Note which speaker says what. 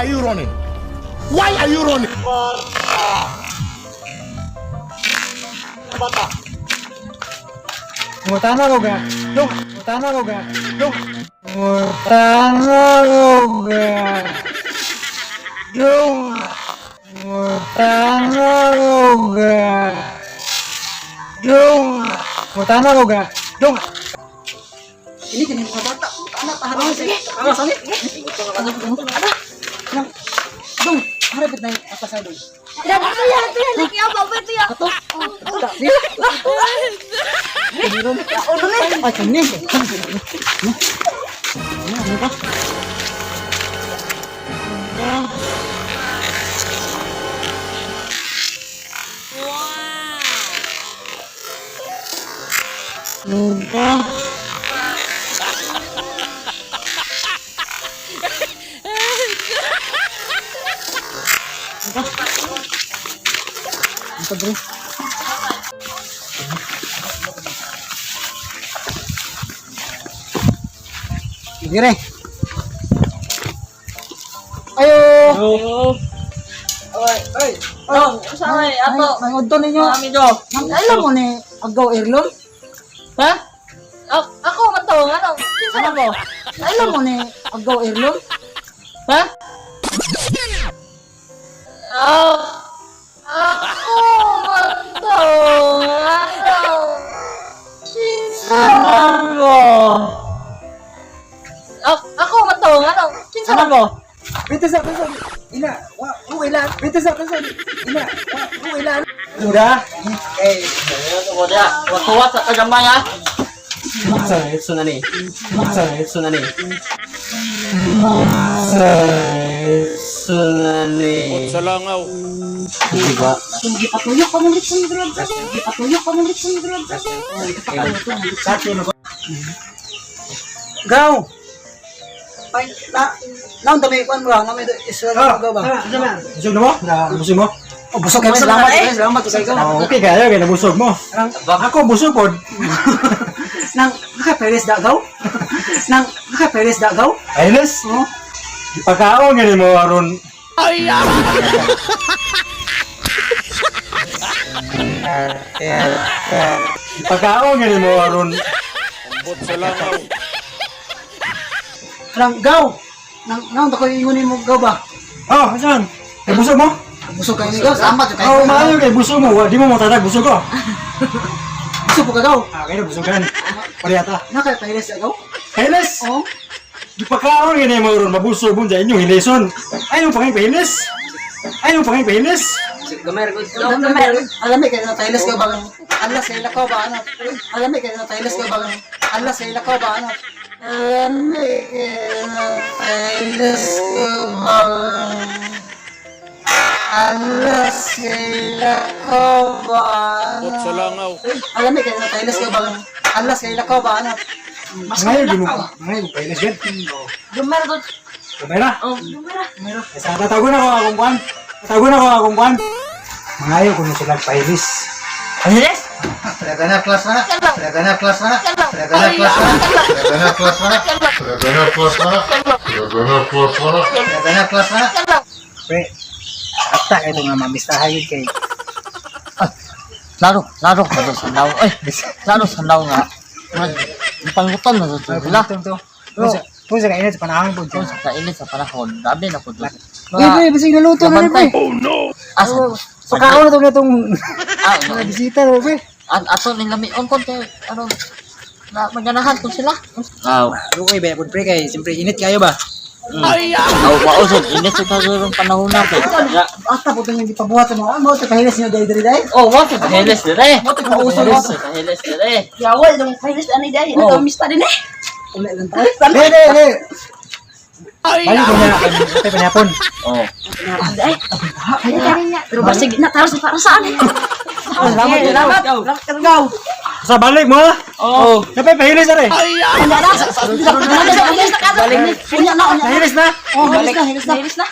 Speaker 1: Why are you running? Why are you running?
Speaker 2: Bata.
Speaker 3: Mutana ko ga. Dong, mutana ko ga. Dong. Mutana ko ga. Dong. Mutana ko ga. Dong. Mutana ko ga. Dong.
Speaker 2: Ini kini mga bata. Anak tahan sige. Ano sani? Nang dong, harapit na yung apa sa dong. Ato. Ato. Ay, kani. Ano ba? Ano ba? Ito, bro. Dire. Ayo. Oy,
Speaker 3: Ay,
Speaker 2: oh, saan ay ato?
Speaker 3: May udto ninyo.
Speaker 2: Mga amigo.
Speaker 3: Ma'am, alam mo ni Agaw Erlon?
Speaker 2: Ha? Ako man to, ano? Kinsa man mo?
Speaker 3: Alam mo ni Agaw Erlon?
Speaker 2: Ha? Ah, ako man to, ano? Kinsa man mo? Ako man to, ano? Kinsa man mo?
Speaker 3: Bito sa bito. Ina, wa, ila. Bito sa bito. Ina, wa, ila. Sudah. Eh,
Speaker 2: Wala, watuwa sa kagamay ha.
Speaker 4: Sunani. Sunani. Sunani.
Speaker 5: Sa langaw.
Speaker 4: Diba?
Speaker 3: Gipatuyo ka mong litson drugs. Gipatuyo ka mong litson drugs. Gaw. Ay, na, naon dami kuan mo lang, namin Israel mo gaw ba?
Speaker 4: Busog na mo? Na, busog mo?
Speaker 3: Oh, busog kami, salamat, eh. Salamat kay gaw.
Speaker 4: Oh, okay kayo, kaya nabusog mo. Ako busog pod.
Speaker 3: Nang nakaperes da gaw? Nang nakaperes da gaw?
Speaker 4: Ayos.
Speaker 3: Oh.
Speaker 4: Pagkaon gani mo aron. Ay! Pagkaon gani mo aron.
Speaker 5: Ambot sa langaw.
Speaker 3: Nang gaw. Nang naon ta ko ingon nimo gaw ba?
Speaker 4: Oh, saan? Kay busog mo?
Speaker 3: Busog kayo gaw, salamat kay.
Speaker 4: Oh, maayo kay busog mo. Wa, di mo matadag busog ko.
Speaker 3: Busog po ka gaw.
Speaker 4: Ah, kaya busog kan. Parehata.
Speaker 3: Nakaperes da gaw?
Speaker 4: Kailas.
Speaker 3: Oh.
Speaker 4: Pagkaon gani mo aron mabusog mo sa inyong hileson. Ay mo pangay pahilis. Ay mo pangay pahilis.
Speaker 3: Alam mo kay na ka ba? Alas kay lakaw ba ano? Alam mo kay na ka ba? Alas kay lakaw ba ano? Alam mo kay na ka ba? Alas kay lakaw ba?
Speaker 5: Ambot sa langaw.
Speaker 3: Alam mo kay na ka ba? Alas kay lakaw ba ano?
Speaker 4: Ngayon di mo. Ngayon mo pahilis gud.
Speaker 2: Dumero.
Speaker 4: Kamera.
Speaker 2: Oh, dumero.
Speaker 4: Sa tatago na ko akong kuan. Tatago na ko akong kuan. Mangayo kuno sila pahilis.
Speaker 2: Pahilis?
Speaker 6: Talaga na, class na. Talaga na, class na. Talaga na, class na. Talaga na, class na. Talaga na, class na. Talaga na, class na. Talaga na, class na.
Speaker 3: Pre, ata kayo nga mamistaha yun kay
Speaker 2: Laro, laro ka doon sa law. Ay, laro sa law nga. Pangutan na sa sila.
Speaker 3: to. Kung sa kainit sa panahon po.
Speaker 2: Kung sa kainit sa panahon, grabe na po doon.
Speaker 3: Uy, pre, bisig naluto na rin, pre.
Speaker 5: Oh no!
Speaker 2: Asa?
Speaker 3: Pagkaon na itong itong
Speaker 2: Ah,
Speaker 3: mga bisita, pre.
Speaker 2: ato ning lamion kon kay ano na maganahan kon sila. Aw,
Speaker 3: Okay ba, pre, kay siyempre init kayo ba?
Speaker 2: aw mausog init sa kagurong panahon na pre.
Speaker 3: Ata po itong hindi pabuhat sa mga, mo, pahilis niyo dahil dahil dahil.
Speaker 2: Oh, wa ko pahilis dire.
Speaker 3: Mo, pausog.
Speaker 2: Mo pahilis dire.
Speaker 7: Yawal, dong pahilis ani dai.
Speaker 2: Oh.
Speaker 7: Nagkamista din eh.
Speaker 3: Uli lang tayo. Hindi, hindi, hindi. Balik ko na, kay panapon.
Speaker 2: Oh.
Speaker 7: Dai. Pero basig na taros para saan eh.
Speaker 3: Salamat, salamat.
Speaker 7: Salamat ka gaw.
Speaker 4: Sa balik mo.
Speaker 2: Oh.
Speaker 4: Napay pahilis are.
Speaker 7: Unya na. Hilis na ka. Unya na, unya na.
Speaker 4: Pahilis na.
Speaker 3: Oh, hilis na, hilis na.
Speaker 7: Hilis na.